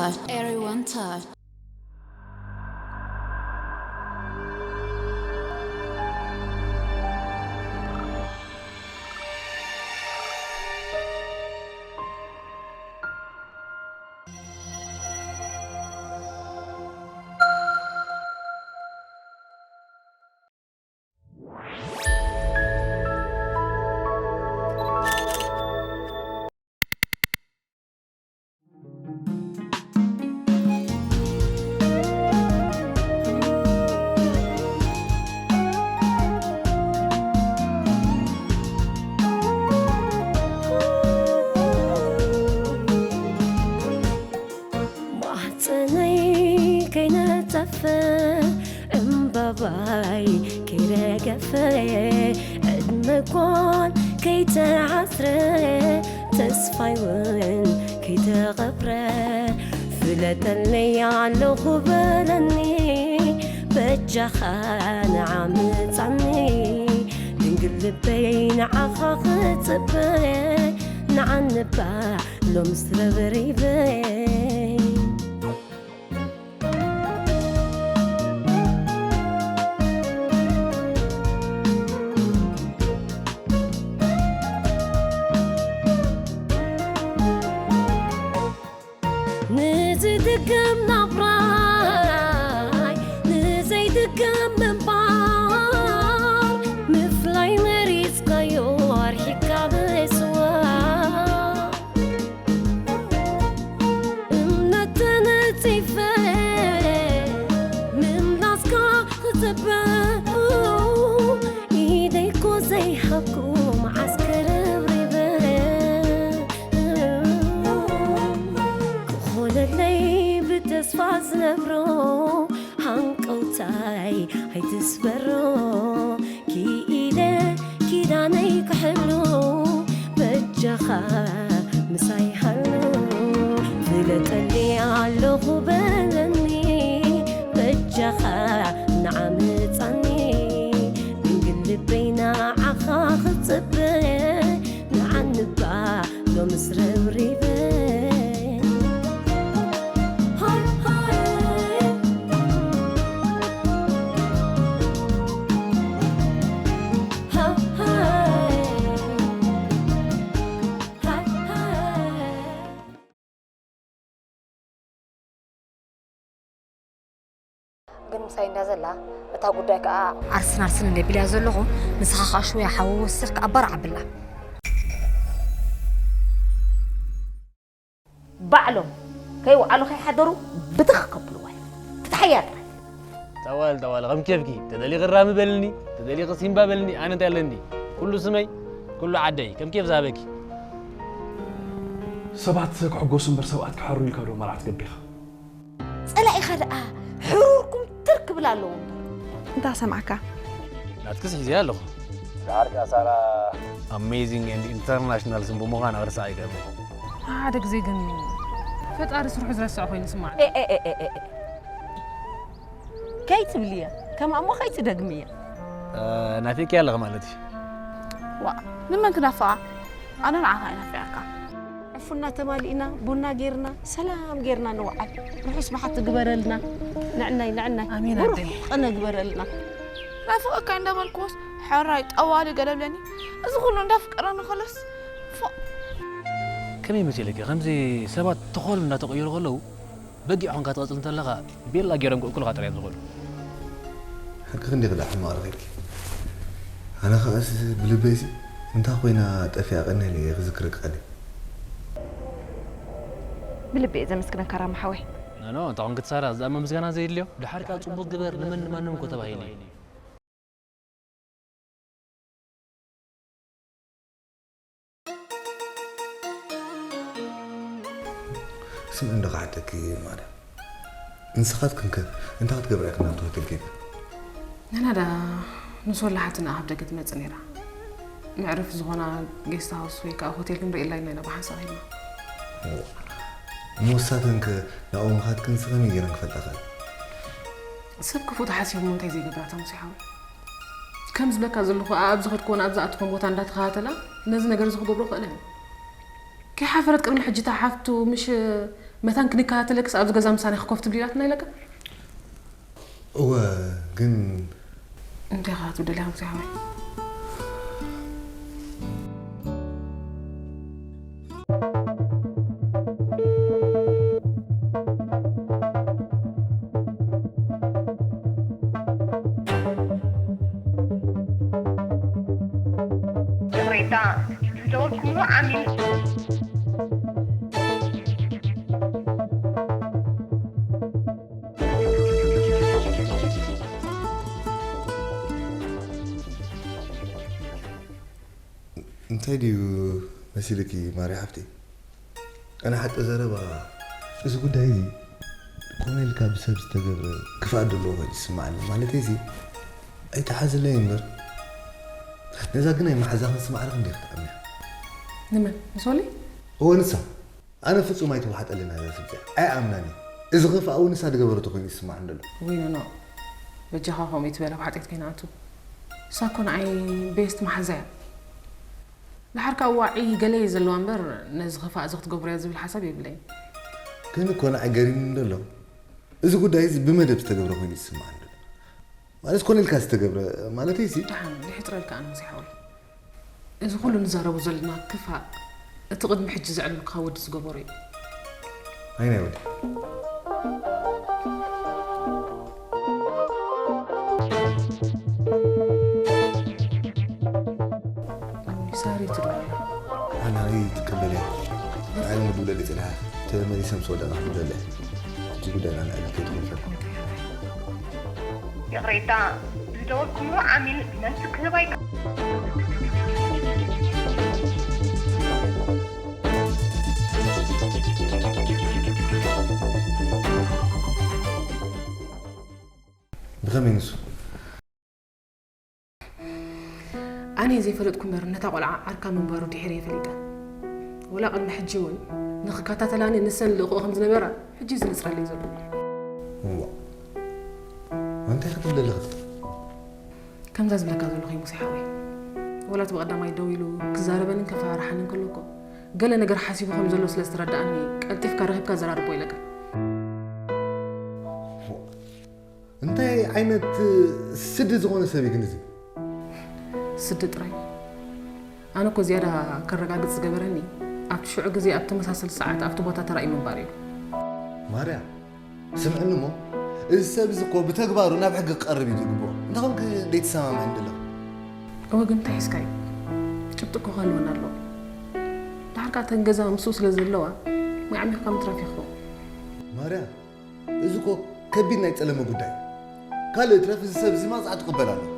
Everyone touch. ማህፀነይ ከይነፀፈ እምባባይ ከይረገፈ ዕድመ ጓል ከይተዓስረ ተስፋይ እውን ከይተቐብረ ፍለጠለይ ኣለኹ በለኒ በጃኻ ንዓ ምጻኒ ድንግል ልበይ ንዓኻ ክጽበ ንዓንባ ሎምስ ረብሪበይ ንዝድገም ናብራይ ንዘይድገም ምንባር ምፍላይ መሪፅካዮ ኣርሒካ ምስዋር እምነት ተነፂፈ ምምላስካ ክፅበ ኢደይኮ ዘይሃብኩ መዓስ ከረብሪበ ክኾነለይ ብተስፋ ዝነብሮ ሃንቀውታይ ኣይትስበሮ ክኢለ ኪዳነይ ክሕሉ በጃኻ ምሳይ ሃሉ ፍለጠኒ ኣለኹ በለኒ በጃኻ ንዓምፃኒ ድንግል ልበይ ንዓኻ ክፅበ ንዓንባ ሎምስ ረብሪበ ግን ምሳይ እንዳ ዘላ እታ ጉዳይ ከኣ ኣርስን ኣርስን እንደ ቢልያ ዘለኹ ንስኻ ከኣ ሽወያ ሓዊ ወሲኽካ ኣባራዕ ኣብላ። ባዕሎም ከይወዓሉ ከይሓደሩ ብትኽ ከብልዋ እዮም። ፍትሓያ ጥራይ። ጠዋል ጠዋል ከም ኬፍኪ ተደሊኺ ራሚ በልኒ ተደሊኺ ሲምባ በልኒ ኣነ እንታይ ኣለኒ ኩሉ ስመይ ኩሉ ዓደይ ከም ኬፍ ዝሃበኪ። ሰባት ክሕጎሱ እምበር ሰብኣት ክሓሩ ኢልካ ዶ መርዓ ትገብር ኢኻ? ጸላኢኻ ደኣ ሕሩር ኩምትር ክብል ኣለዎ እምበር። እንታይ ሰማዕካ? ናትክስ ሒዘያ ኣለኹ። ደሓር ከኣ ሳራ ኣሜዚንግ ኤንድ ኢንተርናሽናል ስም ብምዃና ክርሳዕ ኣይገብር። ሓደ ግዜ ግን ፈጣሪ ስርሑ ዝረስዕ ኮይኑ ይስምዓኒ። ከይትብልያ ከምኣ እሞ ከይትደግምያ። ናፊቅኪ ኣለኺ ማለት እዩ። ዋእ ንመን ክናፍቓ ኣነ ንዓኻ እየ ናፊቐካ። ዕፉና ተማሊእና ቡና ጌርና ሰላም ጌርና ንውዓል። ርሑስ መዓልቲ ግበረልና። ንዕናይ ንዕናይ ኣሜን ኣደይ። ብሩኽ ቅነ ግበረልና። ናፍቐካ እንዳበልኩዎስ ሕራይ ጠዋሊ ገለብለኒ። እዚ ኩሉ እንዳፍቀረኒ ከሎስ ፎእ። ከመይ መሲለኪ ከምዚ ሰባት ተኾሉ እንዳተቐየሩ ከለዉ በጊዕ ኾንካ ትቐጽል እንተለኻ ቤላ ጌሮም ክእክሉኻ ጥራይ እዮም ዝኽእሉ። ሕቂ ክንዲ ክዳዕ ሕማቕ ረኺብኪ። ኣነ ኸኣስ ብልበይሲ እንታ ኮይና ጠፊኣ ቀንያ ኢለ እየ ክዝክረኪ ቀንየ። ብልቢ እየ ዘመስግነካ ራማ ሓወይ። ኖ ኖ እንታይ ኾንኪ ሳራ እዛ እሞ ምስጋና ዘየድልዮ። ድሓር ከኣ ጽቡቕ ግበር ንመን ንማንም እኮ ተባሂሉ እዩ። ስምዒ እንዶ ክሓተኪ ማርያም፣ ንስኻትክን ከ እንታይ ክትገብራ ኢኽን ናብቲ ሆቴል ከይድክን? ንሕና ደኣ ንሶላ ሓትና ኣብ ደገ ትመጽእ ነይራ። መዕረፊ ዝኾና ጌስት ሃውስ ወይ ከኣ ሆቴል ክንርእየላ ኢልና ኢና ብሓንሳብ ኸይድና። እሞ ንሳተን ከ ናብኡ ምኻድክንሲ ከመይ ገይረን ክፈልጣ ኸኣላ? ሰብ ክፉእ ተሓሲቡ እሞ እንታይ ዘይገብር ኣታ ሙሴ ሓወይ። ከም ዝብለካ ዘለኹ ኣኣ ኣብ ዝኸድክዎን ኣብ ዝኣተኽዎን ቦታ እንዳተኸታተላ ነዚ ነገር እዚ ክገብሮ ክእላ እየን። ከይሓፈረት ቅድሚ ሕጂ እታ ሓፍቱ ምሽ መታን ክንከታተለክስ ኣብዚ ገዛ ምሳና ክኮፍ ትብሊ ኢላትና ኢለካ? እወ፣ ግን እንታይ ኢኻ ትብል ደሊኻ ሙሴ ሓወይ? ይቕሬታ፣ ዝደወልኩምሉ ዓሚል እንታይ ድዩ መሲልኪ ማርያ ሓፍቲ? ኣነ ሓቂ ዘረባ እዚ ጉዳይ እዚ ኮነ ኢልካ ብሰብ ዝተገብረ ክፍኣት ዘለዎ ኮይኑ ይስምዓኒ። ማለተይ እዚ ኣይተሓዝለይ እምበር ነዛ ግናይ መሓዛኽን ስማዕርኽን ዲኺ ትኣምንያ? ንመን? ንሶሊ? እወ ንሳ። ኣነ ፍጹም ኣይተዋሓጠልን እያ እዛ ስብጽያ። ኣይኣምናን እየ። እዚ ክፍኣ እውን ንሳ ዝገበረቶ ኮይኑ ይስምዓኒ ዘሎ። ውይ ኖኖ፣ በጃኻ ከምኡ ኣይትበል ኣብ ሓጢኣት ከይንኣቱ። እሳ እኮ ንዓይ ቤስት መሓዛ እያ። ድሓር ከኣ ዋዒ ገለ እየ ዘለዋ እምበር ነዚ ክፍኣ እዚ ክትገብሮ እያ ዝብል ሓሳብ የብለይን። ግን እኮ ንዓይ ገሪምኒ ዘሎ እዚ ጉዳይ እዚ ብመደብ ዝተገብረ ኮይኑ ይስምዓኒ ዘሎ። ማለት ኮነ ኢልካ ዝተገብረ ማለተይ እዚ ደሓን ድሕጥረልካ ኣነ ሙሴ ሓወይ። እዚ ኩሉ ንዛረቦ ዘለና ክፋእ እቲ ቅድሚ ሕጂ ዘዕለልኩኻ ወዲ ዝገበሮ እዩ። ኣይ ናይ ወዲ ሳሪ ትድውል ኣናይ ትቀበልያ ንዓይ መድውለሊ ጽንሓ ተመሊሰ ምስ ወደና ክብለለ ሕጂ ጉዳይና ንዕለት ከይትኾንፈል ይቕሬታ፣ ዝደወልኩምሉ ዓሚል መልሲ ክህብ ኣይከ ብኸመይ ንሱ ኣነ ዘይፈለጥኩ እምበር ነታ ቆልዓ ዓርካ ምንባሩ ድሒረ እየ ፈሊጠ። ወላ ቅድሚ ሕጂ እውን ንኽከታተላኒ ንሰን ልእክኦ ከም ዝነበራ ሕጂ ዝንፅረለይ ዘሎ። እዋ እንታይ ክትብል ኣለኽት? ከምዛ ዝብለካ ዘለኹ እዩ ሙሴ ሓወይ። ወላ እቲ ብቐዳማይ ደው ኢሉ ክዛረበንን ከፈራርሓንን ከሎ እኮ ገለ ነገር ሓሲቡ ከም ዘሎ ስለ ዝተረድኣኒ ቀልጢፍካ ረኺብካ ዘራርቦ ኢለካ። እንታይ ዓይነት ስዲ ዝኾነ ሰብ እዩ ግን እዚ? ስዲ ጥራይ። ኣነ እኮ ዝያዳ ከረጋግጽ ዝገበረኒ ኣብቲ ሽዑ ግዜ ኣብ ተመሳሰሊ ሰዓት ኣብቲ ቦታ ተራእዩ ምንባር እዩ። ማርያ ስምዕኒ እሞ እዚ ሰብ እዚ እኮ ብተግባሩ ናብ ሕጊ ክቐርብ እዩ ዝግብኦ። እንተኾንክ ደይትሰማምዐኒ ዘለኹ። እወ ግን እንታይ ሒዝካ እዩ? ጭብጢ እኮ ክህልወና ኣለዎ። ድሓር ከኣ እተን ገዛ ምስኡ ስለ ዘለዋ መዓሚኹካ ምትራፍ ይኸውን። ማርያ እዚ እኮ ከቢድ ናይ ጸለመ ጉዳይ እዩ። ካልእ ትረፍ እዚ ሰብ እዚ ማቕጻዕቲ ክቕበል ኣለዎ።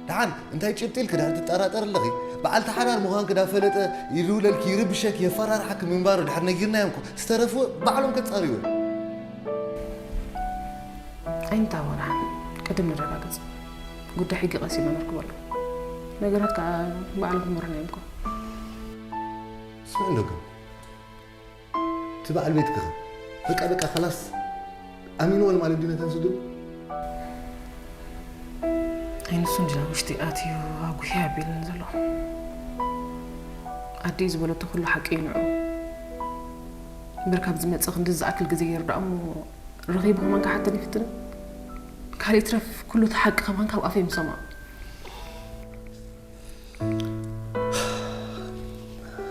ደሓን እንታይ ጭብጢ ኢልኪ ድሕር ትጠራጠር ኣለኺ? በዓልቲ ሓዳር ምዃንኪ ዳፈለጠ ይድውለልኪ፣ ይርብሸኪ፣ የፈራርሓኪ ምንባሩ ድሕር ነጊርናዮም እኮ ዝተረፉ ባዕሎም ከጻርዩ እዮም። ኣይንታወራ ቅድም ንረጋግጽ። ጉዳይ ሕጊ ቀሲና ነርክበሉ። ነገራት ከኣ ባዕሎም ክመርሑና እዮም እኮ። ስምዕ እንዶ ግን እቲ በዓል ቤትኪ ኸ በቃ በቃ ኸላስ ኣሚንወን ማለት ድዩ ነተን ስድሩ? ኣይ ንሱ እንጂ ውሽጢ ኣትዩ ኣጉሂ ኣቢልን ዘሎ። ኣደይ ዝበለቶ ኩሉ ሓቂ እዩ ንዑ። እምበር ካብ ዝመጽእ ክንዲ ዝኣክል ግዜ የርድኣ እሞ ረኺቡ ከማን ክሓተን ይፍትን። ካልእ ይትረፍ ኩሉ እቲ ሓቂ ከማን ካብ ኣፈይ ምሰምዖ።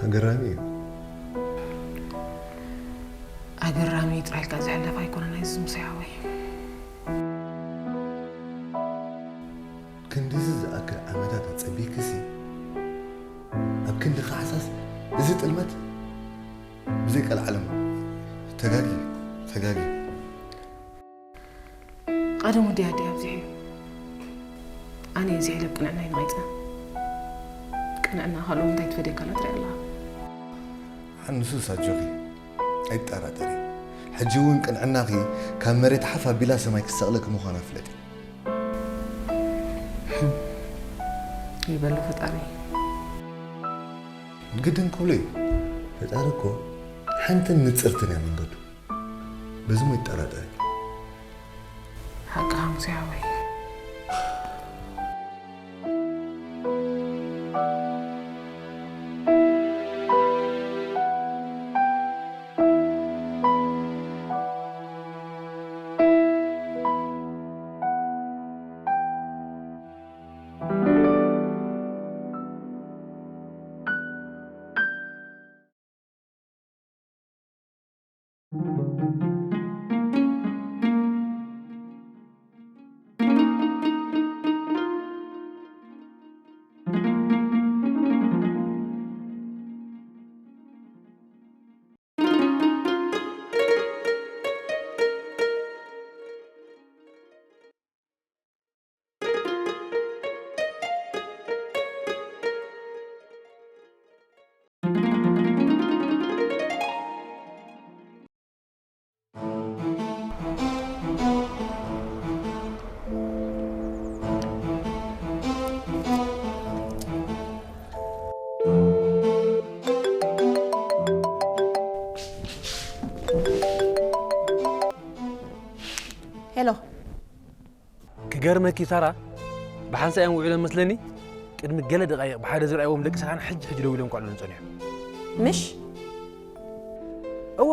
ኣገራሚ እዩ። ኣገራሚ ጥራይ ኢልካ ዝሕለፍ ኣይኮነን ኣይዚ ሙሴ ሓወይ። ክንድዚ ዝኣክል ዓመታት ኣጸቢክሲ ኣብ ክንዲ ካሕሳስ እዚ ጥልመት ብዘይ ቀልዓለም ተጋጊ ተጋጊ ቀደም ወዲ ኣዲ ኣብዚሑ እዩ። ኣነ እዚ ሒለብ ቅንዕና ይንቐይጸ። ቅንዕና ካልኦ እንታይ ትፈድየካ ኣላ ትርኢ ኣለኻ። ሓንሱስ ኣጆኺ ኣይጠራጠሪ። ሕጂ እውን ቅንዕናኺ ካብ መሬት ሓፍ ኣቢላ ሰማይ ክሰቕለኪ ምዃና ፍለጢ። ይበሎ ፈጣሪ። ግድን ክብሎ እዩ። ፈጣሪ እኮ ሓንትን ንጽርትን እያ መንገዱ። በዚ ሞ ይጠራጠር። ሓቅኻ ሙሴ ሓወይ። ገርመኪ ሳራ፣ ብሓንሳእ እዮም ውዒሎም መስለኒ። ቅድሚ ገለ ደቃይቕ ብሓደ ዝረኣይዎም ደቂ ሰራሕና ሕጂ ሕጂ ደው ኢሎም ክዕልሉ ጸኒሖም። ምሽ? እወ፣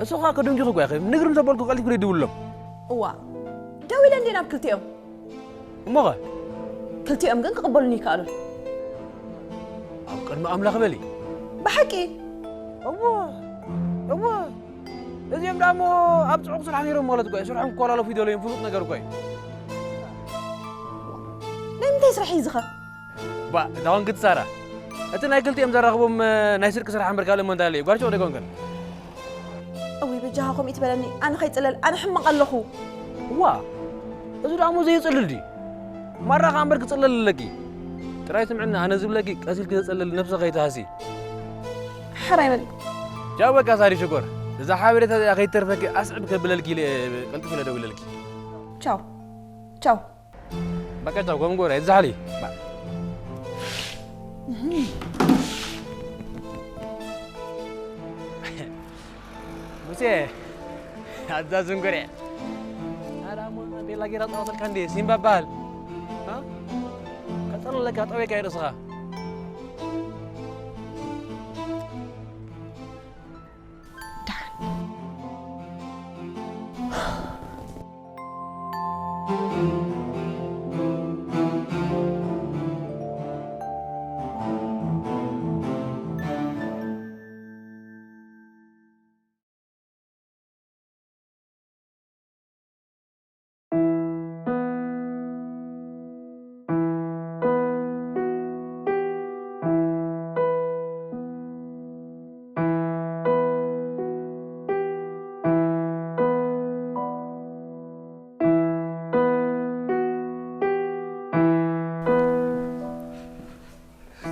እሱ ኸኣ ከደንጊኹ እኳ ይኽእል። ንግርም ዘበልኩ ቀልጢፍኩ ደይድውሎም። እዋ፣ ደው ኢለ እንዴ ናብ ክልቲኦም? እሞኸ? ክልቲኦም ግን ክቕበሉኒ ይከኣሉን። ኣብ ቅድሚ ኣምላኽ በሊ። ብሓቂ? እወ፣ እወ። እዚኦም ደኣ እሞ ኣብ ጽዑቕ ስራሕ ነይሮም ማለት እኮ እዩ። ስርሖም ክኮላለፉ ይደለዮም ፍሉጥ ነገር እኮ እዩ። ናይ ምንታይ ስራሕ እዩ ዝኸ? ባ፣ እታ ኮንክቲ ሳራ። እቲ ናይ ክልቲኦም ዘራኽቦም፣ እ፣ ናይ ስርቂ ስራሕ እምበር ካልእ እሞ እንታይ ኣሎ እዩ? ጓርሾ ዶ ይኮንክን? እውይ፣ በጃኻ ከምኡ ትበለኒ። ኣነ ከይጽለል፣ ኣነ ሕማቕ ኣለኹ። እዋ፣ እዚ ደኣ እሞ ዘየጽልል ድዩ? ማራ ከኣ እምበር ክጽለል ኣለኪ። ጥራይ ስምዕኒ፣ ኣነ ዝብለኪ ቀስ ኢልኪ ተጸለሊ፣ ነብሲ ከይትሃሲ። ሕራይ በል። ቻው በቃ ሳሪ ሽኮር። እዛ ሓበሬታ እዚኣ ከይትተርፈኪ ኣስዕብ ከብለልኪ ኢለ እየ ቀልጥፍ ኢለ ደዊለልኪ። ቻው። ቻው። በቃ ቻው፣ ጎምጎር፣ ኣይትዛሕሊ። ባ- ሙሴ፣ ኣዛ ዝንጎርያ። ኣላ እሞ ቤላ ጌራ ጸዋተልካ እንዴ፣ ሲምባ በሃል። እ? ቀጸለለካ፣ ጠወይካ ይርእስኻ።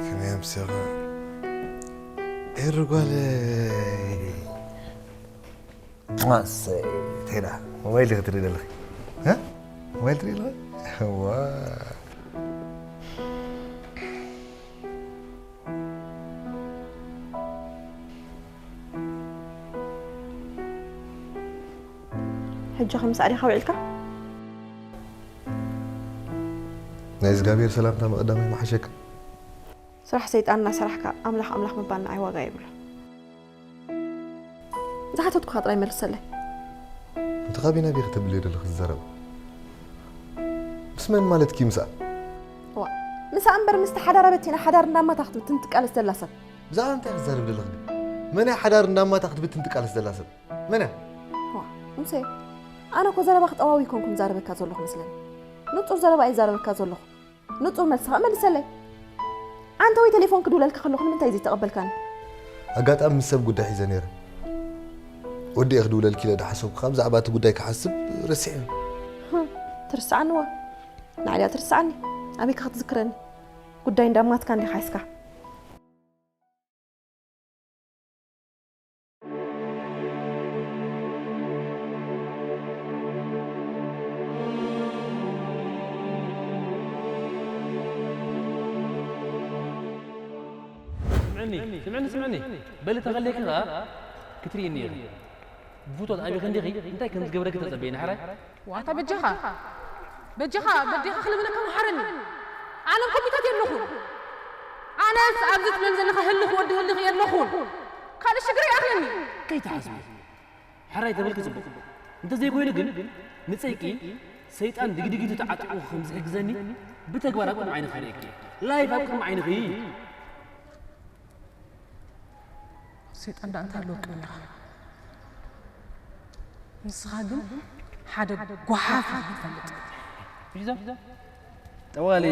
ከመይ ኣምሲኻ? ኤሪ ጓለይ። ኣሰይ፣ እንታይ ደኣ? ሞባይል ዲኺ ትርኢ ዘለኺ? እ? ሞባይል ትርኢ ኣለኺ? እዋ። ሕጂ ኸ ምስ ኣዴኻ ውዒልካ? ናይ እግዚኣብሔር ሰላምታ ምቕዳም ኣይምሓሸካ? ስራሕ ሰይጣን እናሰራሕካ ኣምላኽ ኣምላኽ ምባል ንዓይ ዋጋ የብሉን። ዝሓተትኩኻ ጥራይ መልሰለይ። እቲ ካቢና ዲኺ ተብልዮ ዘለኺ ዝዛረብ? ምስ መን ማለትኪ ምስኣ? ዋ፣ ምስኣ እምበር ምስቲ ሓዳራ በቲና ሓዳር እንዳማታ ክትብትን ትቃለስ ዘላ ሰብ። ብዛዕባ እንታይ ክትዛረብ ዘለኺ ግን? መን እያ ሓዳር እንዳማታ ክትብትን ትቃለስ ዘላ ሰብ? መን እያ? ዋ፣ ሙሴ፣ ኣነ እኮ ዘረባ ክጠዋዊ ኣይኮንኩን ዛረበካ ዘለኹ መስለኒ። ንጹር ዘረባ እየ ዛረበካ ዘለኹ። ንጹር መልሲ ኸኣ መልሰለይ። ኣንተ ወይ ቴሌፎን ክድውለልካ ከለኹ ንምንታይ ዘይተቐበልካኒ? ኣጋጣሚ ምስ ሰብ ጉዳይ ሒዘ ነይረ። ወዲኤ ክድውለልኪ ኢለ ዳሓሰብኩ፣ ካብ ብዛዕባ እቲ ጉዳይ ክሓስብ ረሲዐ። ህም፣ ትርስዓኒ ዋ። ንዓይ ድያ ትርስዓኒ? ኣበይ ከ ክትዝክረኒ? ጉዳይ እንዳማትካ እንዲኻ ሒዝካ። ስምዕኒ፣ ስምዕኒ፣ ስምዕኒ። በሊ ተቐልየኪ ኸኣ ክትርእየኒ ኢኺ። ብፍቶት ኣቢኺ እንዲኺ እንታይ ከም ዝገብረኪ ተጸበዪ፣ ንሕራይ? ዋታ በጃኻ፣ በጃኻ፣ በዴኻ ክልምነካ መሓረኒ። ኣነ ኮሚታት የለኹን። ኣነስ ኣብዚ ትብለን ዘለኻ ህልኽ ወዲ ህልኽ የለኹን። ካልእ ሽግር ይኣኽለኒ። ከይትሓስቢ። ሕራይ ተበልኪ ጽቡቕ። እንተዘይኮይኑ ግን ንጸይቂ ሰይጣን ድግዲግቱ ተዓጢቑ ከም ዝሕግዘኒ ብተግባር ኣብ ቅድሚ ዓይንኺ ከርእየኪ። ላይፍ ኣብ ቅድሚ ዓይንኺ። ሰይጣን ደኣ እንታይ ኣለዎ ቅድሜኻ? ንስኻ ግን ሓደ ጓሓፍ ኢኻ ትፈልጥ። ፊዛ፣ ጠዋሊ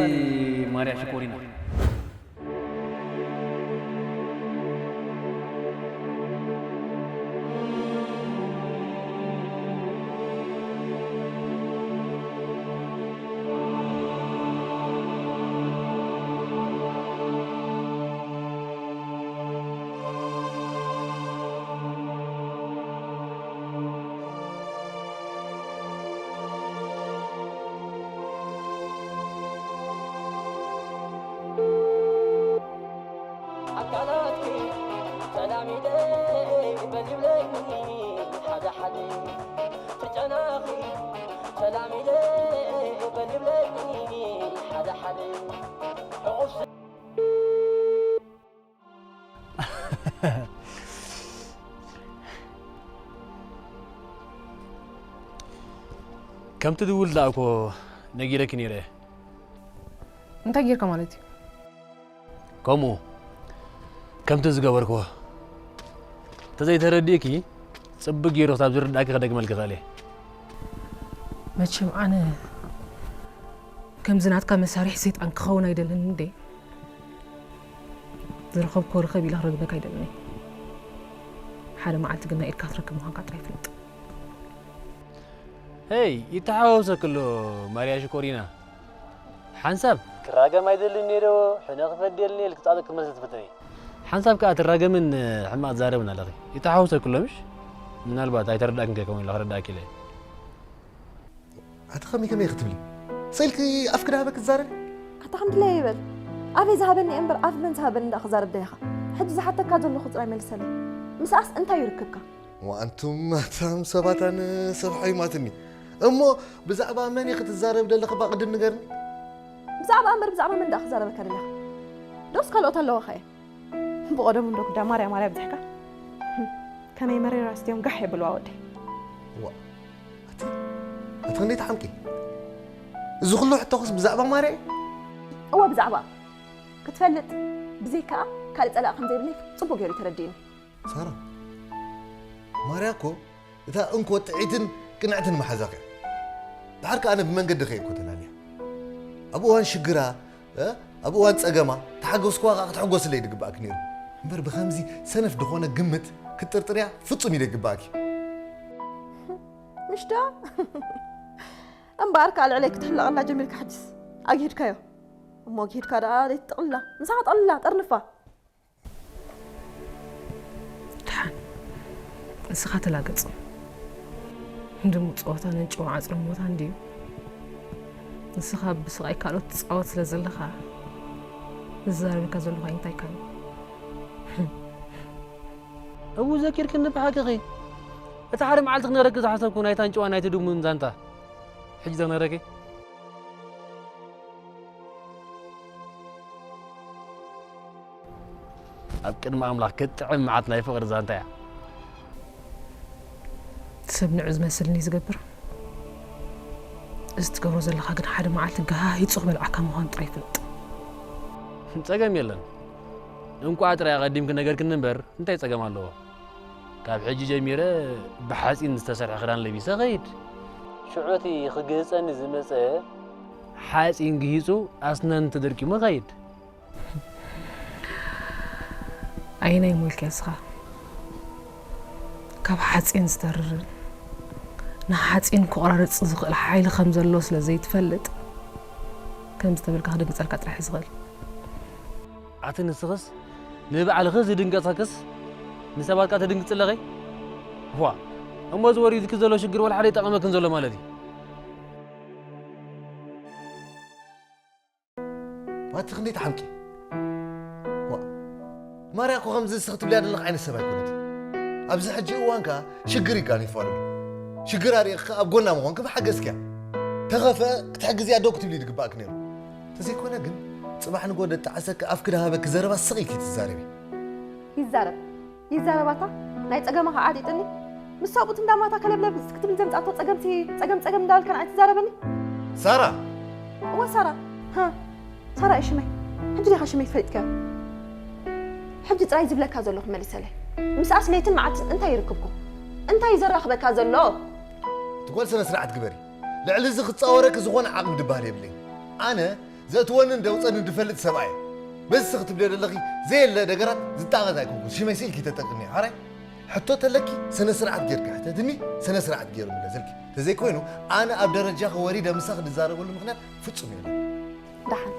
ማርያ ሽኮሪና። ኣካላትኪ ተላሚደ በል ይብለኒ ሓደ ሓደ ትጨናኺ ሰላም ኢለ በል ይብለኒ ሓደ ሓደ ሕቑፍ ከምቲ ድውል ደኣ እኮ ነጊረኪ ነይረ። እንታይ ጌርካ ማለት እዩ? ከምኡ ከምቲ ዝገበርክዎ እንተዘይተረዲእኪ፣ ጽቡቕ ገይሩ ክሳብ ዝርዳእኪ ክደግመልኪ ክእል እየ። መቸም ኣነ ከምዚ ናትካ መሳርሒ ሰይጣን ክኸውን ኣይደልን እንዴ። ዝረኸብክዎ ርኸብ ኢለ ክረግመካ ኣይደልን እየ። ሓደ መዓልቲ ግን ናይ ኢድካ ትረክብ ምዃንካ ጥራይ ፍለጥ። ሄይ፣ ይተሓዋወሰኪ ኣሎ ማርያ ሽኮሪና። ሓንሳብ ክራገም ኣይደልን ነይሩ፣ ሕነ ክፈድየልኒ ኢልኪ ጻድቅ ክትመስሊ ትፍትኒ። ሓንሳብ ከኣ ትራገምን ሕማቕ ትዛረብን ኣለኺ። ይተሓዋወሰኪ ኣሎ ምሽ? ምናልባት ኣይተረዳእክን ከይከውን ኢለ ክረዳእኪ ኢለ። ኣቲ ከመይ ከመይ ክትብሊ? ስኢልኪ ኣፍኪ ዳሃበ ክትዛረቢ? ኣታ ከም ድለየ ይበል። ኣፈይ ዝሃበኒ እየ እምበር ኣፍ መን ዝሃበኒ ደኣ ክዛረብ ደሊኻ? ሕጂ ዝሓተካ ዘለኹ ጥራይ መልሰለይ። ምስኣስ እንታይ ይርክብካ? ወኣንቱም ኣታም ሰባት ኣነ ሰብ ሓይማትኒ። እሞ ብዛዕባ መን ኢኺ ትዛረብ ደለኺ እባ ቅድም ንገርኒ? ብዛዕባ እምበር ብዛዕባ መን ደኣ ክዛረበካ ደሊኻ? ዶስ ካልኦት ኣለዋኻ እየ? ብቐደሙ እንዶ ግዳ ማርያ ማርያ ብዝሕካ። ከመይ መሬራ ኣስትዮም ጋሕ የብልዋ ወደይ። ዋ፣ ኣቲ፣ ኣቲ ክንደይ ትሓምቂ? እዚ ኩሉ ሕቶኽስ ብዛዕባ ማርያ እዩ? እወ ብዛዕባ ክትፈልጥ ብዘይከኣ ካልእ ጸላእ ከም ዘይብለይ ጽቡቕ ገይሩ ተረዲእኒ። ሳራ፣ ማርያ እኮ እታ እንኮ ጥዕይትን ቅንዕትን መሓዛኺ እያ። ድሓር ከኣ ኣነ ብመንገዲ ከይኮ ተላልያ። ኣብ እዋን ሽግራ፣ እ፣ ኣብ እዋን ጸገማ፣ ተሓገዝኩዋ ከኣ ክትሕጎስለይ ድግባእኪ ነይሩ። እምበር ብኸምዚ ሰነፍ ድኾነ ግምት ክትጥርጥርያ ፍጹም እዩ ደይግባእኪ። ምሽ ዶ? እምበኣር ከኣ ልዕለይ ክትሕለቐላ ጀሚርካ ሕጅስ። ኣግሂድካዮ። እሞ ኣግሂድካ ደኣ ዘይትጥቕልላ። ምሳኻ ጠቕልላ፣ ጠርንፋ። ደሓን፣ ንስኻ ተላገጽ። ድሙቕ ጸወታ ነንጭዋ ዓጽረ ሞታ እንድዩ። ንስኻ ብስቓይ ካልኦት ትጻወት ስለ ዘለኻ፣ ዝዛረበካ ዘለኹ እንታይ ካን? እው ዘኪርክኒ ብሓቅኺ። እቲ ሓደ መዓልቲ ክነግረኪ ዝሓሰብኩ ናይታ ኣንጭዋ ናይቲ ድሙን ዛንታ። ሕጂ ዘነረኪ ኣብ ቅድሚ ኣምላኽ ክትጥዕም መዓት ናይ ፍቕሪ ዛንታ እያ። ሰብ ንዑ ዝመስልኒ ዝገብር። እዚ ትገብሮ ዘለኻ ግን ሓደ መዓልቲ ገሃሂጹ ክበልዓካ ምዃኑ ጥራይ ፍለጥ። ጸገም የለን። እንቋዕ ጥራይ ኣቐዲምኪ ነገርክኒ እምበር እንታይ ጸገም ኣለዎ? ካብ ሕጂ ጀሚረ ብሓጺን ዝተሰርሐ ክዳን ለቢሰ ኸይድ። ሽዑ እቲ ክግህጸኒ ዝመጸ ሓጺን ግሂጹ ኣስነን ተደርኪሙ ኸይድ። ኣየናይ ሞልክያ እስኻ? ካብ ሓጺን ዝተርርን ንሓጺን ክቆራርጽ ዝኽእል ሓይሊ ከም ዘሎ ስለ ዘይትፈልጥ፣ ከም ዝተበልካ ክድንግጸልካ ጥራሕ እዩ ዝኽእል። ኣቲ ንስኽስ ንባዕልኺ ዝድንገጸክስ ንሰባት ከኣ ተድንግጽ ኣለኺ? ዋ፣ እሞ እዚ ወሪዱኪ ዘሎ ሽግር ወላ ሓደ ኣይጠቐመክን ዘሎ ማለት እዩ። ኣቲ ክንደይ ትሓምቂ? ዋ፣ ማርያ እኮ ከምዚ ንስኺ ትብልያ ዘለኺ ዓይነት ሰብ ኣይኮነትን። ኣብዚ ሕጂ እዋን ከኣ ሽግር ይጋኒፋ ኣሎ። ሽግር ኣርእኺ ኣብ ጎና ምዃንኪ ምሓገዝክያ። ተኸፍአ ክትሕግዝያ ዶ ክትብሊ ዝግባእኪ ነይሩ። ተዘይኮነ ግን ጽባሕ ንግሆ ደጣዕሰኪ ኣፍኪ ዳሃበኪ ዘረባ ስቕ ኢልኪ ትዛረቢ። ይዛረብ። ይዛረባታ ናይ ጸገማ ከዓ ዓጢጥኒ። ምስ ሰብኡት እንዳማታ ከለብለብ ክትብል ዘምጻቶ ጸገምሲ ጸገም ጸገም እንዳበልካ ንዓይ ትዛረበኒ። ሳራ! እወ ሳራ። ሃ፣ ሳራ እዩ ሽመይ። ሕጂ ዲኻ ሽመይ ፈሊጥካዮ? ሕጂ ጥራይ ዝብለካ ዘለኹ መሊሰለይ። ምስኣስ ለይትን መዓልትን እንታይ ይርክብኩም? እንታይ እዩ ዘራኽበካ ዘሎ? እቲ ጓል ስነ ስርዓት ግበሪ። ልዕሊ እዚ ክጻወረኪ ዝኾነ ዓቕሚ ድበሃል የብለይን። ኣነ ዘእትወንን ዘውጸንን ድፈልጥ ሰብኣየ። በዚ ስኺ ትብልዮ ዘለኺ ዘየለ ነገራት ዝጣቐስ ኣይኮንኩን። ሽመይ ስኢልኪ ተጠቅምዮ። ሓራይ ሕቶ ተለኪ ስነ ስርዓት ጌርኪ ሕተትኒ፣ ስነ ስርዓት ገይሩ ምለሰልኪ። ተዘይኮይኑ ኣነ ኣብ ደረጃኺ ወሪደ ምሳኺ ዝዛረበሉ ምኽንያት ፍጹም የለን። ደሓን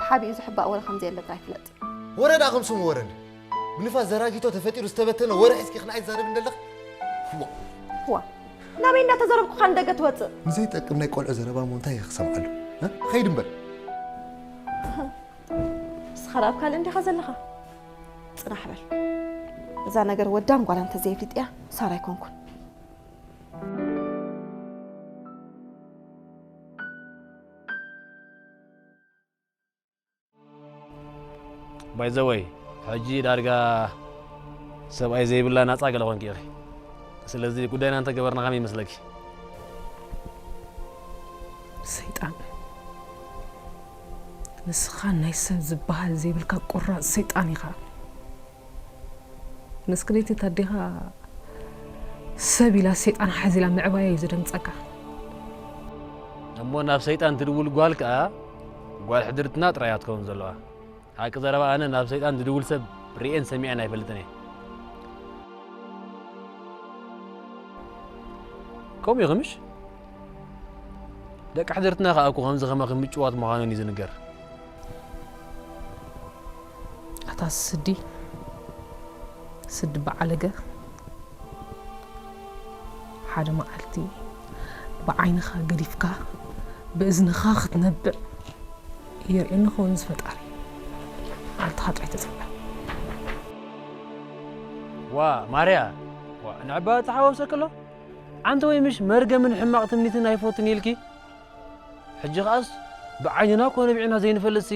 ተሓቢኡ ዝሕባእ ወረ ከም ዘየለ ጥራይ ፍለጥ። ወረ ደኣ ከም ስሙ ወረ እንድዩ። ብንፋስ ዘራጊቶ ተፈጢሩ ዝተበተነ ወረ ሒዝኪ ክንዓይ ትዛረቢ እንደለኺ? ዋ። ዋ። ናበይ እንዳተዘረብኩ ኸኣ ንደገ ትወጽእ? ንዘይጠቅም ናይ ቆልዑ ዘረባ እሞ እንታይ እየ ክሰምዓሉ? እ? ኸይድ እምበር። ንስኻ ደኣ ኣብ ካልእ እንዲኻ ዘለኻ። ጽናሕ በል። እዛ ነገር ወዳን ጓላን እንተዘየፍሊጥያ ሳራ ኣይኮንኩን። ባይዘወይ፣ ሕጂ ዳርጋ ሰብኣይ ዘይብላ ናጻ ገለ ኮንኪ ኢኺ። ስለዚ ጉዳይና እንተገበርና ከመይ ይመስለኪ? ሰይጣን፣ ንስኻ ናይ ሰብ ዝበሃል ዘይብልካ ቆራጽ ሰይጣን ኢኻ። መስክሌት ኣዴኻ ሰብ ኢላ ሰይጣን ሓዚላ ምዕባያ እዩ ዘደንግጸካ። እሞ ናብ ሰይጣን ትድውል ጓል ከኣ ጓል ሕድርትና ጥራይ እያ ትኸውን ዘለዋ። ሓቂ ዘረባ ኣነ ናብ ሰይጣን ዝድውል ሰብ ርእየን ሰሚዐን ኣይፈልጥን እየ። ከምኡ ኢኹምሽ? ደቂ ሕድርትና ከኣ እኮ ከምዚ ከማኺ ምጭዋት ምዃነን እዩ ዝንገር። ኣታ ስዲ ስዲ በዓለገ ሓደ መዓልቲ ብዓይንኻ ገዲፍካ ብእዝንኻ ክትነብዕ የርእየኒ ኸውን ዝፈጣሪ መዓልትኻ ጥራይ ተጸበ። ዋ ማርያ፣ ዋ ንዕባ ተሓዋውሰ ከሎ ኣንቲ ወይ ምሽ መርገምን ሕማቕ ትምኒትን ኣይፈቱን ኢልኪ። ሕጂ ኸኣስ ብዓይንና እኮ ነቢዕና ዘይንፈልጥሲ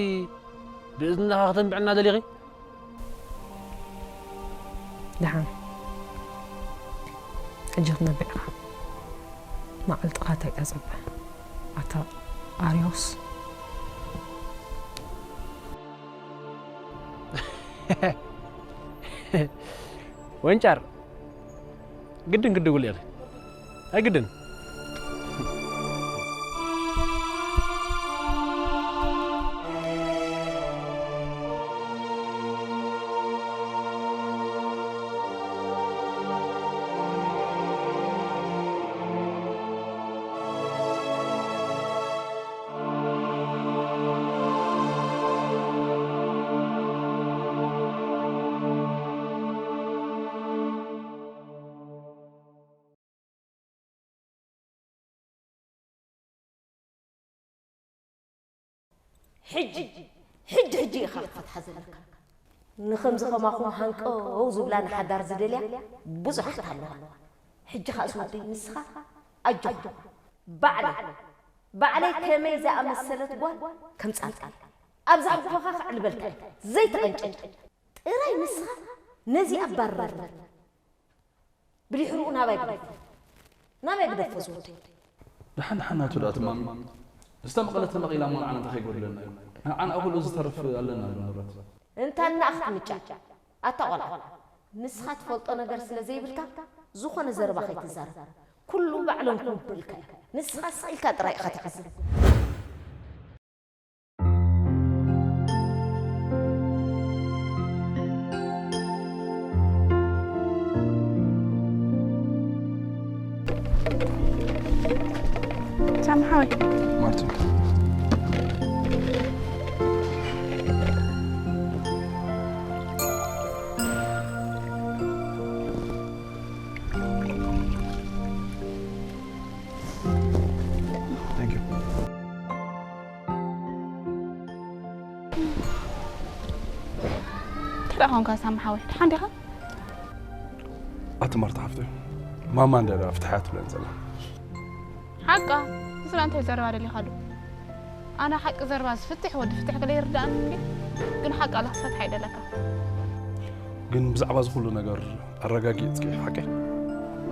ብእዝንኻ ከተንብዕና ደሊኺ። ደሓን ሕጂ ክትነብዕ ኢኻ። መዓልትኻ እንታይ እያ ጸበ ኣታ ኣርዮስ። ወንጫር ግድን ክድውል ኢኺ ኣይግድን። ሕጂ ሕጂ ሕጂ ኢኻ ክትፈትሓ ዘለካ። ንኸምዚ ኸማኹም ሃንቀው ዝብላ ንሓዳር ዝደልያ ብዙሓት ኣለዋ። ሕጂ ኸኣ ዝወደይ ንስኻ ኣጆኻ። ባዕለይ ባዕለይ ከመይ ዝኣመሰለት ጓል ከምጻልካ እየ። ኣብዛ ህግደፋ ክዕልበልካ እየ። ዘይትቐንጨጭ። ጥራይ ንስኻ ነዚ ኣባርረልና። ብድሕሪኡ ናባይ ግደፎ። ናባይ ግደፎ ዝወደይ። ደሓን ደሓን ናቱ ደኣ ትማሚ። ዝተመቐለት ተመቒላ እሞ ንዓና እንታይ ከይጎድለና እዩ? ንዓና ኩሉ ዝተርፍ ኣለና ንብረት። እንታና ክትምጫ ኣታ ቆልዓ። ንስኻ ትፈልጦ ነገር ስለ ዘይብልካ ዝኾነ ዘረባ ከይትዛረብ። ኩሉ ባዕሎም ክውድኡልካ እዮም። ንስኻ ስቕ ኢልካ ጥራይ ኢኻ ትዕዘብ። ሳሚ ሓወይ። ማርቲ። Thank you. እንታይ ደኣ ኾንካ ሳሚ ሓወይ? ደሓን ዲኻ? ኣቲ ማርታ ሓፍተይ፣ ማማ እንድያ ደኣ ፍትሓያ ትብለን ዘላ። ሓቃ? ንስላ እንታይ ዘረባ ደሊኻሉ? ኣነ ሓቂ ዘረባ ዝፍትሕ ወዲ ፍትሕ ገለ ይርዳእኒ እንዴ? ግን ሓቃ ኣላ ክትፈትሓ ይደለካ። ግን ብዛዕባ እዚ ኩሉ ነገር ኣረጋጊጽኪ ሓቀይ?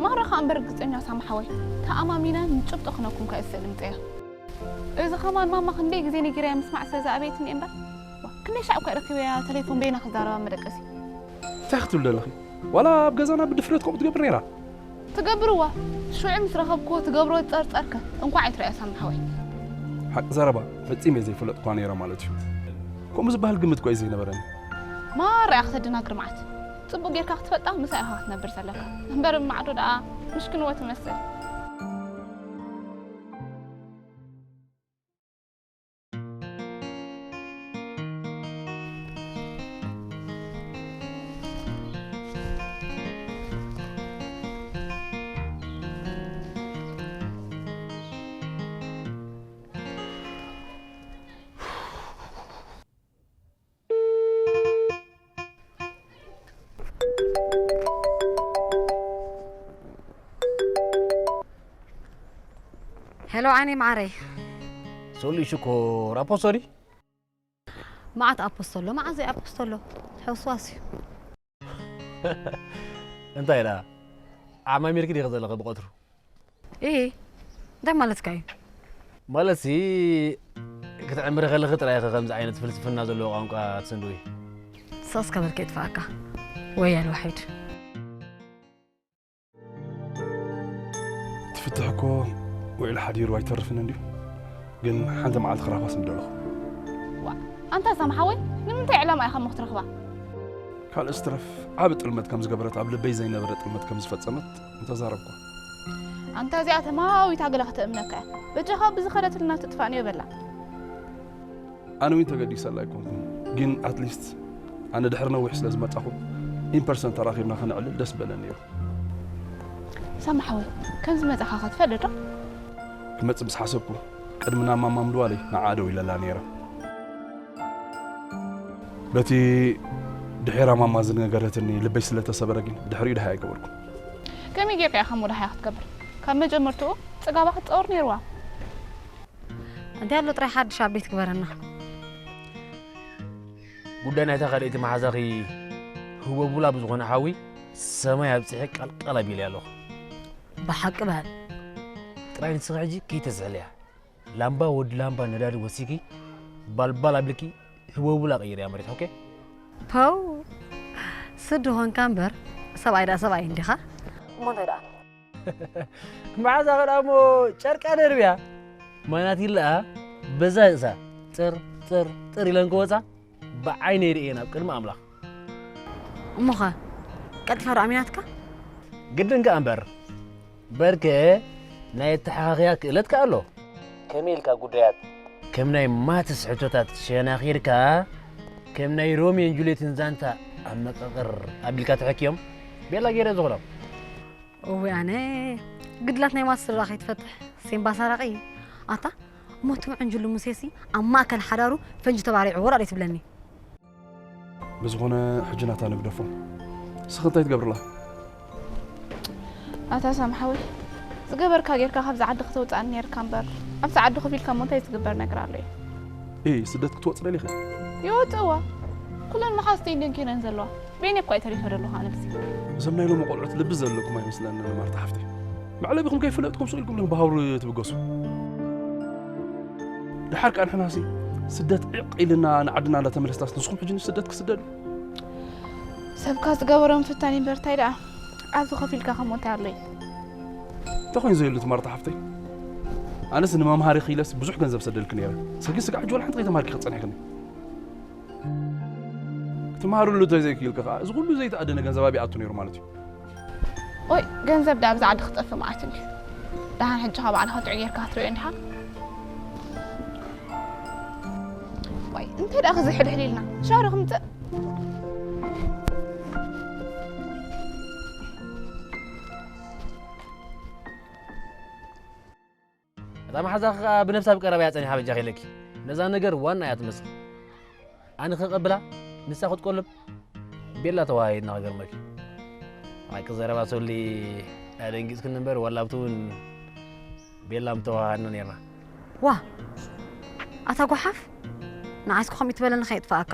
ማራ ኸኣ እምበር ርግጸኛ ሳሚ ሓወይ። ተኣማሚነ ንጭብጦ ክነኩም ከእስእ ልምጸያ። እዚ ኸማን ማማ ክንደይ ግዜ ነጊረያ ምስማዕ ስለ ዝኣበየትኒ እየ እምበር። ዋ፣ ክንደይ ሻዕ እኳ ረኪበያ ተሌፎን በይና ክዛረባ መደቀሲ። እንታይ ክትብል ደለኺ? ዋላ ኣብ ገዛና ብድፍረት ከምኡ ትገብር ነይራ? ትገብርዋ። ሽዑ ምስ ረኸብኩዎ ትገብሮ ጸርጸርከ እንኳዕ ኣይትረኣያ ሳሚ ሓወይ። ሓቂ ዘረባ ፈጺመ ዘይፈለጥኳ ነይረ ማለት እዩ። ከምኡ ዝበሃል ግምት እኳ እዩ ዘይነበረኒ። ማራ እያ ከተደናግር መዓት። ጽቡቕ ጌርካ ክትፈልጣ ምሳኣ ኢኻ ክትነብር ዘለካ። እምበር ማዕዶ ደኣ ምሽክንዎ ትመስል። ሄሎ ዓይነይ መዓረይ። ሶሊ ሽኮር ኣፖሶ ድዩ? መዓት ኣፖስቶሎ፣ መዓት ዘይኣፖስቶሎ፣ ሕውስዋስ እዩ። እንታይ ደኣ? ዓማሚርኪ ዲኺ ዘለኺ ብቐትሩ? እይ፣ እንታይ ማለትካ እዩ? ማለትሲ፣ ክትዕምሪ ከለኺ ጥራይ ኢኺ ከምዚ ዓይነት ፍልስፍና ዘለዎ ቋንቋ ትስንድዊ። ስቕ እስከ በል ከይጥፍኣካ። ወያል ዋሒድ። ትፍትሕ እኮ ውዒሉ ሓዲሩ ኣይተርፍን እንድዩ። ግን ሓንቲ መዓልቲ ክረኽባስ ምደለኹ። ዋ፣ ኣንታ ሳም ሓወይ፣ ንምንታይ ዕላማ ኢኻ እሞ ክትረኽባ? ካልእ ዝትረፍ ዓቢ ጥልመት ከም ዝገበረት፣ ኣብ ልበይ ዘይነበረ ጥልመት ከም ዝፈጸመት እንተዛረብኳ። ኣንታ እዚኣ ተማዊታ ገለ ከተእምነካ እያ። በጃኻ ብዝኸደትልና ትጥፋእንዮ በላ። ኣነ እውን ተገዲሰላ ኣይኮንኩን፣ ግን ኣትሊስት ኣነ ድሕሪ ነዊሕ ስለ ዝመጻኹ ኢን ፐርሰን ተራኺብና ከነዕልል ደስ በለኒ ነይሩ። ሳሚ ሓወይ፣ ከም ዝመጻኻ ከ ትፈልጥ ዶ? ክመጽእ ምስ ሓሰብኩ፣ ቅድሚ ናብ ማማ ምድዋለይ ንዓ ደው ኢለላ ነይረ። በቲ ድሒራ ማማ ዝነገረትኒ ልበይ ስለ ተሰበረ ግን፣ ብድሕሪኡ ደሃይ ኣይገበርኩን። ከመይ ጌርካ ኢኻ እሞ ደሃይ ክትገብር? ካብ መጀመርትኡ ጽጋባ ክትጸውር ነይርዋ። እንታይ ኣሎ ጥራይ ሓድሽ ኣፕዴት ግበረና። ጉዳይ ናይታ ካልኣይቲ መሓዛኺ ህወቡላ ብዝኾነ ሓዊ ሰማይ ኣብጺሐ ቃልቃል ኣቢለ ኣለኹ። ብሓቂ በል። ጥራይ ንስኺ ሕጂ ከይተዝሕልያ። ላምባ ወዲ ላምባ ነዳዲ ወሲኪ ባልባል ኣብልኪ ህወቡላ ቀይርያ መሬት፣ ኦኬ? ፐው! ስዲ ኾንካ እምበር፣ ሰብኣይ ደኣ ሰብኣይ እንዲኻ። እሞ እንታይ ደኣ? መሓዛ ከ ደኣ እሞ ጨርቃ ደርብያ። ማናት ኢለኣ በዛ ርእሳ ጥር ጥር ጥር ኢለን ክወጻ ብዓይነይ ርእየን ኣብ ቅድሚ ኣምላኽ። እሞኸ ቀልጢፋ ዶ ኣሚናትካ? ግድን ከኣ እምበር። በርከ ናይ ኣተሓኻኽያ ክእለት ከኣ ኣሎ። ከመይ ኢልካ ጉዳያት ከም ናይ ማትስ ሕቶታት ሸናኺርካ፣ ከም ናይ ሮሚዮን ጁልየትን ዛንታ ኣብ መቐቕር ኣቢልካ ተሐክዮም ቤላ ገይረ ዝኽሎም። እወ ኣነ ግድላት ናይ ማትስ ስድራ ከይትፈትሕ ሴምባ ሳራቂ። ኣታ እሞ እቲ ምዕንጅሉ ሙሴሲ ኣብ ማእከል ሓዳሩ ፈንጂ ተባሪዕዎ ዳኣ ትብለኒ? ብዝኾነ ሕጂ ናታ ንግደፎ። ንስኺ እንታይ ትገብርላ? ኣታ ሳም ሓወይ፣ ዝገበርካ ጌርካ ካብዚ ዓዲ ከተውፅኣኒ ኔርካ እምበር፣ ኣብቲ ዓዲ ኮፍ ኢልካ እሞ እንታይ ዝግበር ነገር ኣሎ እዩ? እይ፣ ስደት ክትወፅ ደሊኺ? ይወፅእዋ። ኩለን መሓዝተይ እንደንኬነን ዘለዋ። በይነይ እኳ እየ ተሪፈ ዘለኹ ኣነግሲ። እዞም ናይ ሎሚ ቆልዑት ልቢ ዘለኩም ኣይመስለንን ማርታ ሓፍተይ። መዕለቢኹም ከይፈለጥኩም ሱቕ ኢልኩም ዲኹም ብሃውሪ ትብገሱ? ደሓር ከኣ ንሕናሲ ስደት ዒቕ ኢልና ንዓድና እንዳተመለስናስ ንስኹም ሕጂ ንስደት ክስደዱ? ሰብካ ዝገበሮ ምፍታን እዩ እምበር እንታይ ደኣ ኣብዚ ኮፍ ኢልካ ከምኡ እንታይ ኣሎ እዩ? እንታይ ኮይኑ ዘየሉ እቲ ማርታ ሓፍተይ? ኣነስ ንመምሃሪ ክኢለስ ብዙሕ ገንዘብ ሰደልኪ ነይረ። ሰጊ ስጋዕ ሕጂ ዋላ ሓንቲ ከይተማሃርኪ ክትጸንሕክኒ። ክትመሃርሉ እንተዘይክኢልኪ ከኣ እዚ ኩሉ ዘይተኣደነ ገንዘብ ኣበይ ኣቱ ነይሩ ማለት እዩ? ኦይ፣ ገንዘብ ደኣ ኣብዚ ዓዲ ክጠፍእ መዓት እንድዩ። ደሓን ሕጂ ካብ ባዕልኻ ጥዑይ ጌርካ ክትርእዮ እንዲኻ? ዋይ፣ እንታይ ደኣ ክዝሕድሕድ ኢልና? ሻወር ክምጽእ? እታ መሓዛኺ ከኣ ብነብሳ ብቀረባ እያ ጸኒሓ በጃኺ ኢለኪ። ነዛ ነገር ዋና እያ ትመስል። ኣነ ከቐብላ፣ ንሳ ክትቆልብ፣ ቤላ ተወሃሂድና ክገርመኪ። ሓቂ ዘረባ ሶሊ ኣደንጊጽክኒ እምበር፣ ዋላ ኣብቲ እውን ቤላ ምተወሃሃድና ነይርና። ዋ! ኣታ ጓሓፍ፣ ንዓስኪ ከምኡ ትበለኒ ከየጥፍኣካ።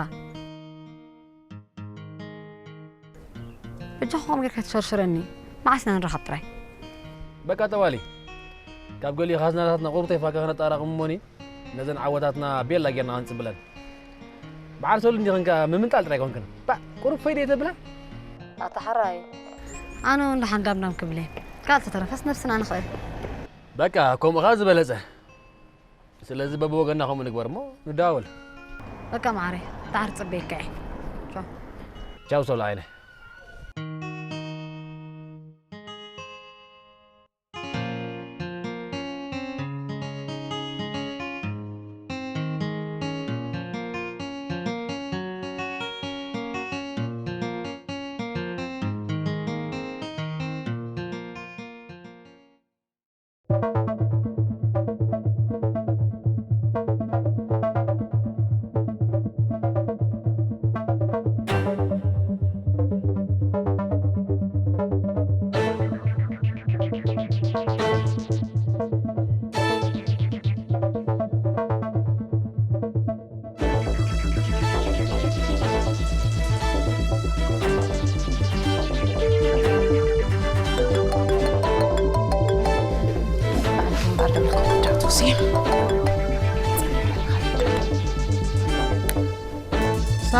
በጃኻ ከምኡ ጌርካ ትሸርሽረኒ። መዓስ ኢና ንራኸብ ጥራይ? በቃ ጠዋሊ። ካብ ገሊኡ ካዝናታትና ቁሩብ ተይፋካ ከነጠራቕም እሞኒ፣ ነዘን ዓወታትና ቤላ ጌርና ክንጽብለን። በዓል ሶሊ እንዲኽን ከኣ ምምንጣል ጥራይ ኮንክን። ባእ፣ ቁሩብ ፈይደ ተብላ? ኣታ ሓራይ። ኣነ እውን ደሓን ዳምዳም ክብል እየ። ካልእ ተተረፈስ ነብስና ንኽእል። በቃ፣ ከምኡ ኸኣ ዝበለጸ። ስለዚ በብወገንና ከምኡ ንግበር እሞ ንደዋወል። በቃ መዓረይ፣ ደሓር ጽበየካ እየ። ቻው። ቻው ሶሎ ዓይነ።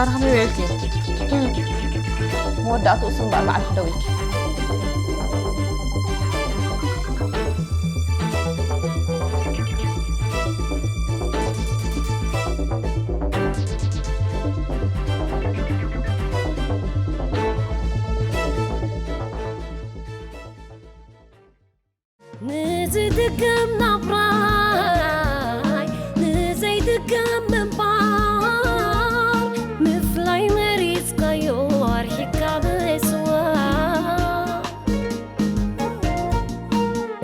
ኣርሃሚ ውዒልኪ? መወዳእትኡ ስም በኣል በዓልኪ ደው ኢልኪ። ንዝድገም ናብራይ ንዘይድገም ምንባር፣ ምፍላይ መሪጽካዮ ኣርሒካ ምስዋር።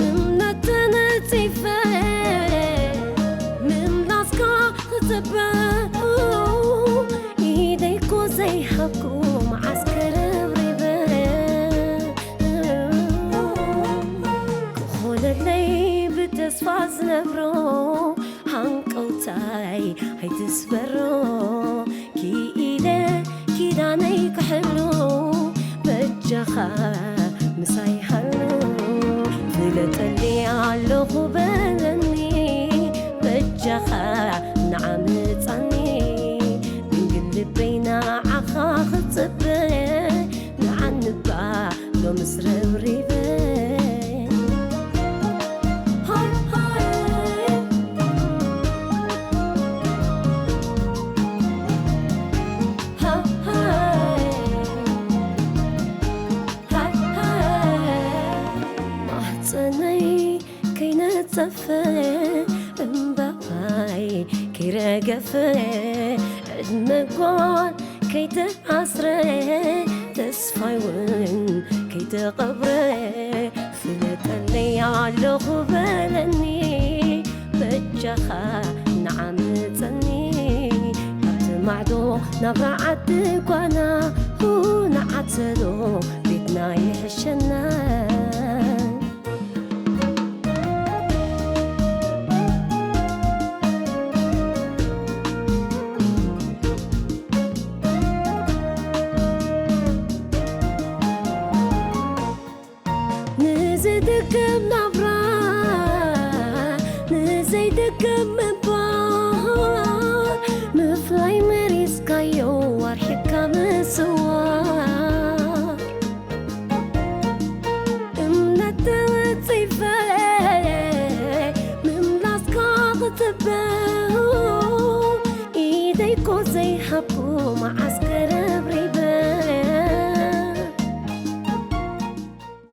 እምነት ተነጺፈ ምምላስካ ክጽበ፣ ኢደይኮ ዘይሃብኩ መዓስ ክርብሪበ። ክኾነለይ ብተስፋ ዝነብሮ ሃንቀውታይ ኣይትስበሮ። ክኢለ ኪዳነይ ክሕሉ በጃኻ ምሳይ ሃሉ። ፍለጠኒ ኣለኹ በለኒ በጃኻ ንዓምጻኒ። ድንግል ልበይ ንዓኻ ክጽበ ንዓንባ ሎምስ ረብሪበ። ሃይ ሃይ። ሃይ ሃይ። ሃይ ሃይ። ማህጸነይ ከይነጸፈ እምባይ ከይረገፈ ዕድመ ጓል ከይተኣስረ ተስፋይ እውን ከይተቐብረ ፍለጠለይ ኣለኹ በለኒ በጃኻ ንዓምፀኒ ካብቲ ማዕዶ ናብራ ዓዲ ጓና ንዓተሎ ቤትና ይሕሸና። ንዝድገም ናብራ ንዘይድገም ምባል ምፍላይ መሪጽካዮ ኣርሒቕካ ምስዋር እምነት ተወጺፈ ምምላስካ ክጽበ ኢደይኮ ዘይሃብኩ መዓስ